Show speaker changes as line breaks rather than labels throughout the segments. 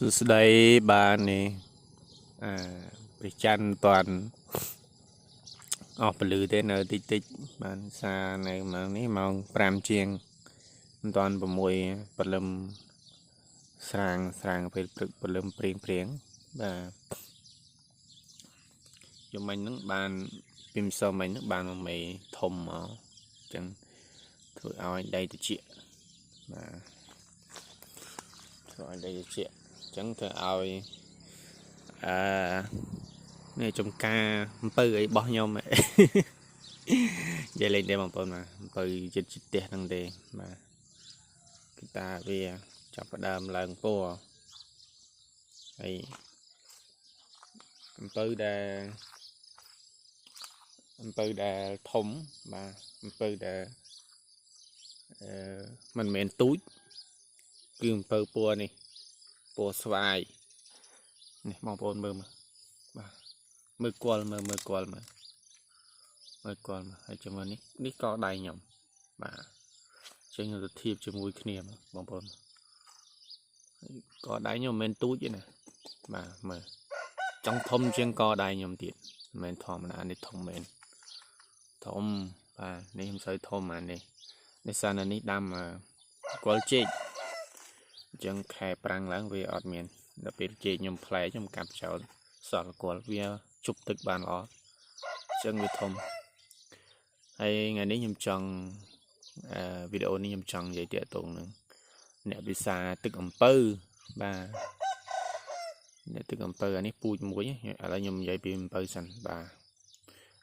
សួស្តីបាទនេះអាព្រះច័ន្ទមិនតាន់អស់ពលឺទេនៅតិចតិចបានសារនៅម៉ោងនេះម៉ោង5ជាងមិនតាន់6ព្រលឹមស្រាងស្រាងពេលព្រឹកព្រលឹមព្រៀងព្រៀងបាទយំមិញហ្នឹងបានពីម្សិលមិញហ្នឹងបានមួយមេធំមកអញ្ចឹងធ្វើឲ្យដីត្រជាក់បាទធ្វើឲ្យដីត្រជាក់អញ្ចឹងធ្វើឲ្យអឺនេះចំការអំពៅអីរបស់ខ្ញុំ និយាយលេងទេបងប្អូនបាទអំពៅចិត្តជិតផ្ទះហ្នឹងទេបាទគឺតាវាចាប់ផ្ដើមឡើងពណ៌ហើយអំពៅដែលអំពៅដែលធំបាទអំពៅដែលអឺមិនមែនទូចគឺអំពៅពណ៌នេះពណ៌ស្វាយនេះបងប្អូនមើលមើលបាទមើលគល់មើលមើលគល់មើលមើលគល់មើលហើយជាមួយនេះនេះក៏ដៃខ្ញុំបាទចេញទៅធៀបជាមួយគ្នាបងប្អូនក៏ដៃខ្ញុំមិនមែនទូចទេណាបាទមើលចង់ធំជាងកដៃខ្ញុំទៀតមិនមែនធម្មតានេះធំមែនធំបាទនេះមិនសូវធំអានេះនេះសាននេះដាំគល់ចេកអញ្ចឹងខែប្រាំងឡើងវាអត់មានដល់ពេលចេកខ្ញុំផ្លែខ្ញុំកាប់ចោលសល់គល់វាជប់ទឹកបានល្អអញ្ចឹងវាធំហើយថ្ងៃនេះខ្ញុំចង់អឺវីដេអូនេះខ្ញុំចង់និយាយតាក់ទងនឹងអ្នកវិសាទឹកអំពៅបាទអ្នកទឹកអំពៅអានេះពូជមួយឥឡូវខ្ញុំនិយាយពីអំពៅសិនបាទ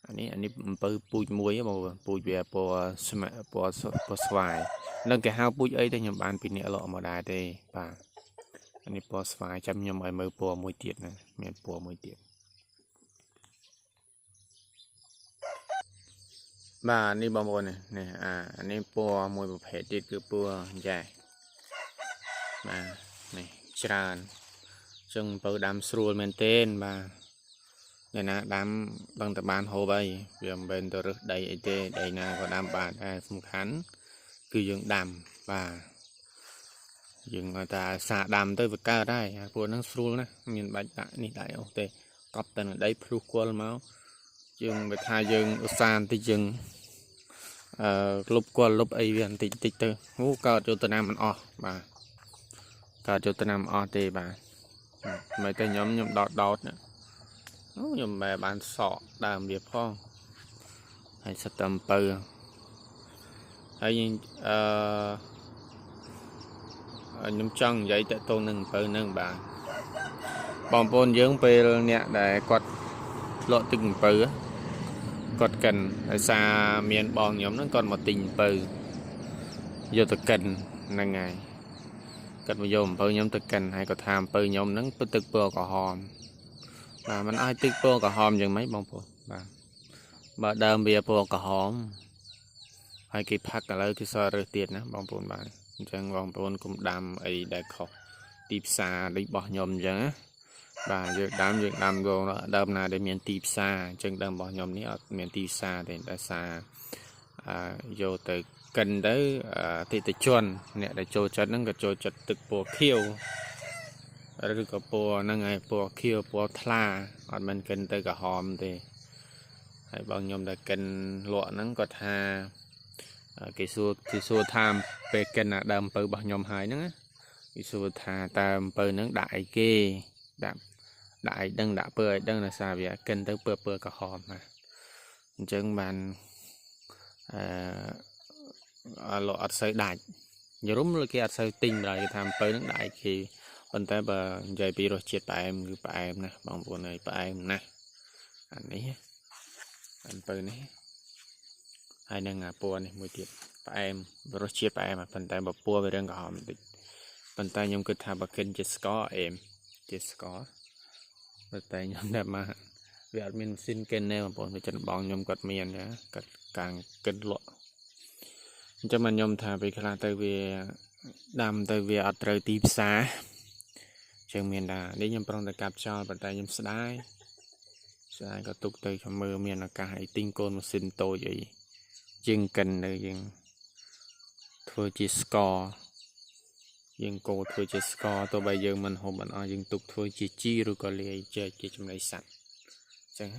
អានេះអានេះអំពៅពូជមួយបងប្អូនពូជវាពណ៌ស្មពណ៌ពណ៌ស្វាយនឹងគេហៅពូជអីទៅខ្ញុំបានពីអ្នកលក់មកដែរទេបាទអានេះពណ៌ស្វាយចាំខ្ញុំឲ្យមើលពណ៌មួយទៀតណាមានពណ៌មួយទៀតបាទនេះបងប្អូននេះអានេះពណ៌មួយប្រភេទទៀតគឺពណ៌ចែបាទនេះច្រើនចឹងអំពៅដាំស្រួលមែនទែនបាទអ្នកណាដាំដឹងតែបានហូបអីវាមិនមែនទៅរើសដីអីទេដីណាក៏ដាំបានដែរសំខាន់គឺយើងដាំបាទយើងឲ្យតែសាដាំទៅវាកើតហើយព្រោះហ្នឹងស្រួលណាស់មានបាច់ដាក់នេះដាក់អូទេកប់តែនឹងដីភ្លុះគល់មកយើងបើថាយើងឧស្សាហ៍បន្តិចយើងអឺលុបគល់លុបអីវាបន្តិចបន្តិចទៅអូកើតយកទៅណាមិនអស់បាទកើតយកទៅណាមិនអស់ទេបាទមិនតែខ្ញុំខ្ញុំដោតដោតណាអូខ្ញុំមិនបានសក់ដើមវាផងហើយសិតតែអំពៅហើយអឺខ្ញុំចង់និយាយតកតងនឹងអំពៅនឹងបាទបងប្អូនយើងពេលអ្នកដែលគាត់លក់ទឹកអំពៅគាត់កិនដោយសារមានបងខ្ញុំហ្នឹងគាត់មកទិញអំពៅយកទៅកិនហ្នឹងហើយគាត់មកយកអំពៅខ្ញុំទៅកិនហើយគាត់ថាអំពៅខ្ញុំហ្នឹងទឹកពណ៌ក្រហមបាទมันឲ្យទឹកពណ៌ក្រហមយ៉ាងម៉េចបងប្អូនបាទបើដើមវាពណ៌ក្រហមហើយគេផឹកឥឡូវគេសល់រើសទៀតណាបងប្អូនបាទអញ្ចឹងបងប្អូនកុំដាំអីដែលខុសទីផ្សារដូចរបស់ខ្ញុំអញ្ចឹងណាបាទយើងដាំយើងដាំយកដើមណាដែលមានទីផ្សារអញ្ចឹងដើមរបស់ខ្ញុំនេះអត់មានទីផ្សារទេដោយសារអឺយកទៅកិនទៅអតិថិជនអ្នកដែលចូលចិត្តហ្នឹងក៏ចូលចិត្តទឹកពណ៌ខៀវឬក៏ពណ៌ហ្នឹងហើយពណ៌ខៀវពណ៌ថ្លាអត់មែនកិនទៅក្រហមទេហើយបងខ្ញុំដែលកិនលក់ហ្នឹងគាត់ថាគេសួរគេសួរថាពេលកិនអាដើមអំពៅរបស់ខ្ញុំហើយហ្នឹងណាគេសួរថាតើអំពៅហ្នឹងដាក់អីគេដាក់ដាក់អីដឹងដាក់ពើអីដឹងដោយសារវាកិនទៅពើពើក្រហមណាអញ្ចឹងបានអឺលក់អត់សូវដាច់យរុំគេអត់សូវទិញបណ្ដោយគេថាអំពៅហ្នឹងដាក់អីគេប៉ុន្តែបើនិយាយពីរសជាតិផ្អែមគឺផ្អែមណាស់បងប្អូនអើយផ្អែមណាស់អានេះអំពៅនេះហើយនឹងអាពណ៌នេះមួយទៀតផ្អែមរសជាតិផ្អែមប៉ុន្តែបើពណ៌វារឿងក្រហមបន្តិចប៉ុន្តែខ្ញុំគិតថាបើកិនជាស្ករអេមជាស្ករប៉ុន្តែខ្ញុំតែមកវាអត់មានម៉ាស៊ីនកិនទេបងប្អូនវាចិនបងខ្ញុំគាត់មានណាគាត់កាងកិនលក់អញ្ចឹងមកខ្ញុំថាពេលខ្លះទៅវាដាំទៅវាអត់ត្រូវទីផ្សារចឹងមានថានេះខ្ញុំប្រុងតែកាប់ចោលប៉ុន្តែខ្ញុំស្ដាយស្ដាយក៏ទុកទៅខ្ញុំមើលមានឱកាសអីទិញកូនម៉ាស៊ីនតូចអីយើងកិនទៅយើងធ្វើជាស្ករ យើងកូរធ្វើជាស្ករទោះបីយើងមិនហូបមិនអស់យើងទុកធ្វើជាជីឬក៏លាយចេកជាចំណីសត្វអញ្ចឹង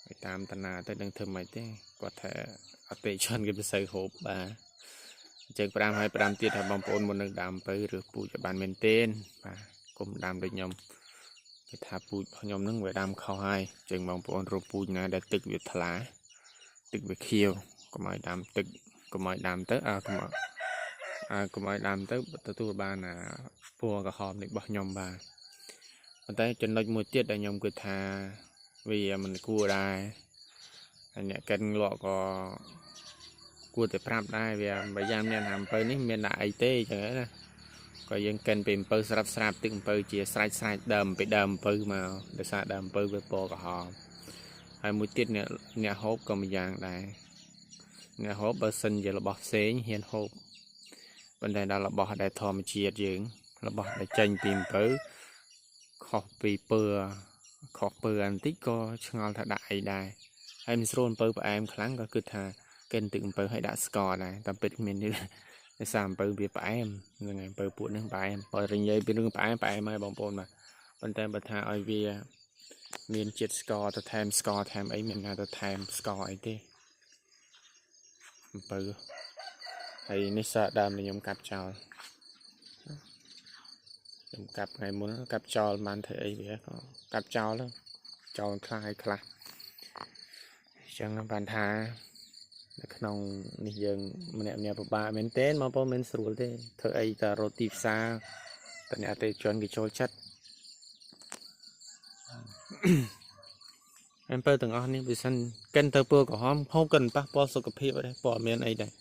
ហើយតាមតាណាទៅដឹងធ្វើម៉េចទេគាត់ថាអតិជនគេមិនសូវហូបបាទអញ្ចឹង5ហើយ5ទៀតថាបងប្អូនមុននឹងដាំអំពៅឬពូជឲ្យបានមែនទែនបាទកុំដាំដូចខ្ញុំគេថាពូជខ្ញុំនឹងវាដាំខុសហើយអញ្ចឹងបងប្អូនរកពូជណាដែលទឹកវាថ្លាទឹកវាខៀវកុំឲ្យដាំទឹកកុំឲ្យដាំទៅអើកុំឲ្យអើកុំឲ្យដាំទៅទទួលបានអាពណ៌ក្រហមនេះរបស់ខ្ញុំបាទប៉ុន្តែចំណុចមួយទៀតដែលខ្ញុំគិតថាវាមិនគួរដែរហើយអ្នកកិនលក់ក៏គួរតែប្រាប់ដែរវាបើយ៉ាងមានអំពៅនេះមានដាក់អីទេអញ្ចឹងណាក៏យើងកិនពីអំពៅស្រាប់ស្រាប់ទឹកអំពៅជាស្រេចស្រេចដើមពីដើមអំពៅមកដោយសារដើមអំពៅវាពណ៌ក្រហមហើយមួយទៀតអ្នកអ្នកហូបក៏ម្យ៉ាងដែរអ្នកហូបបើសិនជារបស់ផ្សេងហ៊ានហូបប៉ុន្តែដល់របស់ដែលធម្មជាតិយើងរបស់ដែលចេញពីអំពៅខុសពីពើខុសពើអានតិចក៏ឆ្ងល់ថាដាក់អីដែរហើយមិនស្រួលអំពៅផ្អែមខ្លាំងក៏គិតថាកិនទឹកអំពៅឲ្យដាក់ស្ករដែរតាមពិតមាននេះដោយសារអំពៅវាផ្អែមហ្នឹងហើយអំពៅពួកហ្នឹងផ្អែមបើនិយាយពីរឿងផ្អែមផ្អែមហើយបងប្អូនបាទប៉ុន្តែបើថាឲ្យវាមានជាតិស្ករទៅថែមស្ករថែមអីមានណាទៅថែមស្ករអីទេអំពៅហើយនេះសាដើមខ្ញុំកាប់ចោលខ្ញុំកាប់ថ្ងៃមុនកាប់ចោលបានធ្វើអីវាក៏កាប់ចោលចោលខ្លះហើយខ្លះអញ្ចឹងបានថានៅក្នុងនេះយើងម្នាក់ម្នាក់ពិបាកមែនទែនបងប្អូនមិនស្រួលទេធ្វើអីតែរត់ទីផ្សារតែអ្នកអតិថិជនគេចូលចិត្តអំពើទាំងអស់នេះវាសិនកិនទៅពណ៌ក្រហមហូបកិនប៉ះពាល់សុខភាពដែរព័ត៌មានអីដែរ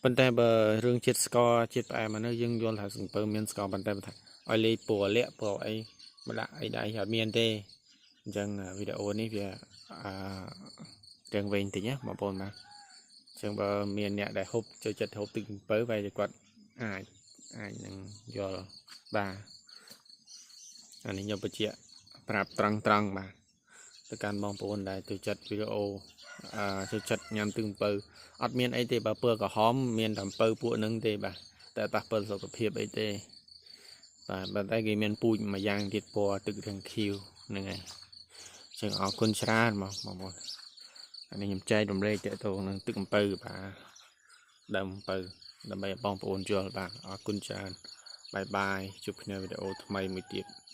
ប៉ុន្តែបើរឿងជាតិស្ករជាតិផ្អែមអានោះយើងយល់ថាសំពើមានស្ករប៉ុន្តែបើថាឲ្យលេពណ៌លាក់ពណ៌អីមកដាក់អីដែរអត់មានទេអញ្ចឹងវីដេអូនេះវាអឺរៀងវែងតិចណាបងប្អូនបាទអញ្ចឹងបើមានអ្នកដែលហូបចូលចិត្តហូបទឹកអំពៅបែរជាគាត់អាចអាចនឹងយល់បាទអានេះខ្ញុំបញ្ជាក់ប្រាប់ត្រង់ត្រង់បាទទៅកាន់បងប្អូនដែលចូលចិត្តវីដេអូអឺចូលចិត្តញ៉ាំទឹកអំពៅអត់មានអីទេបើពណ៌ក្រហមមានតែអំពៅពួកនឹងទេបាទតែប៉ះពាល់សុខភាពអីទេបាទប៉ុន្តែគេមានពូជមួយយ៉ាងទៀតពណ៌ទឹករាងខៀវហ្នឹងហើយអញ្ចឹងអរគុណច្រើនបងប្អូនអានេះខ្ញុំចែករំលែកតទៅនឹងទឹកអំពៅបាទដើមអំពៅដើម្បីឲ្យបងប្អូនយល់បាទអរគុណច្រើន bye bye ជួបគ្នាវីដេអូថ្មីមួយទៀត។